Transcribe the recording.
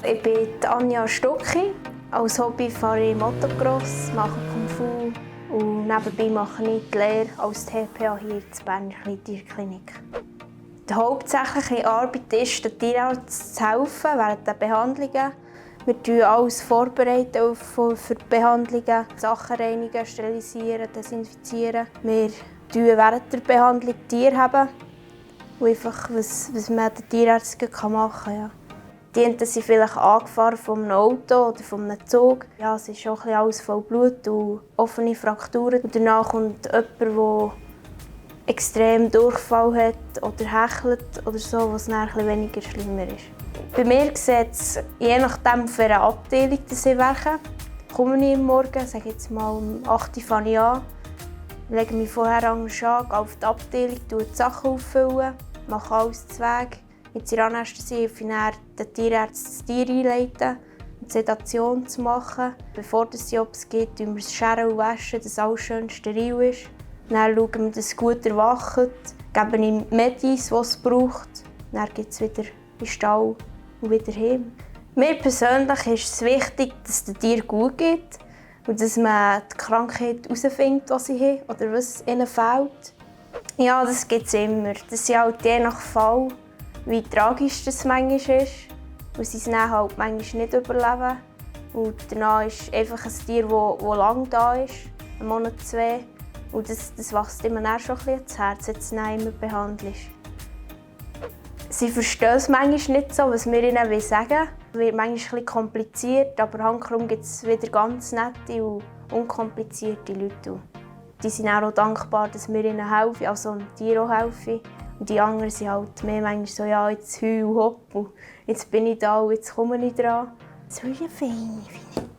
Ich bin Anja Stucki. Als Hobby fahre ich Motocross, mache Kung Fu und nebenbei mache ich die Lehre als TPA hier in der Berner Tierklinik. Die hauptsächliche Arbeit ist, den Tierärzten zu helfen während der Behandlungen. Wir bereiten alles vorbereiten für die Behandlungen, Sachen reinigen, sterilisieren, desinfizieren. Wir haben während der Behandlung Tiere haben, einfach was man den Tierärzten machen kann. Ja. Die Enten sind vielleicht angefahren von einem Auto oder von einem Zug. Ja, es ist auch alles voll Blut und offene Frakturen. Und danach kommt jemand, der extrem Durchfall hat oder hechelt oder so, was dann etwas weniger schlimmer ist. Bei mir sieht es je nachdem, auf welcher Abteilung ich werke. Komme ich am Morgen, sage jetzt mal um 8 Uhr fange ich an, lege mich vorher an, gehe auf die Abteilung, die Sachen auffüllen, mache alles zu Weg. Mit der Anästhesie helfe ich dann den Tierärzten das Tier einleiten und die Sedation zu machen. Bevor es Jobs gibt, waschen wir es scheren und waschen, dass alles schön steril ist. Dann schauen wir, dass es gut erwacht, geben ihm Medis, die es braucht. Dann geht es wieder in den Stall und wieder heim. Mir persönlich ist es wichtig, dass es den Tieren gut geht und dass man die Krankheit herausfindet, was sie haben oder was ihnen fehlt. Ja, das gibt es immer. Das ist halt je nach Fall, wie tragisch das manchmal ist. Und sie es dann halt manchmal nicht überleben. Und danach ist einfach ein Tier, das lange da ist, 1 Monat, 2. Und das wächst immer schon ein bisschen ins Herz, wenn du es dann immer behandelst. Sie verstehen es manchmal nicht so, was wir ihnen sagen wollen. Es wird manchmal ein bisschen kompliziert, aber handkehrum gibt es wieder ganz nette und unkomplizierte Leute. Die sind auch dankbar, dass wir ihnen helfen, also dem Tier auch helfen. Und die anderen sind halt mehr manchmal so, ja, jetzt heu und hopp, und jetzt bin ich da und jetzt komme ich dran. So eine Feine, finde ich.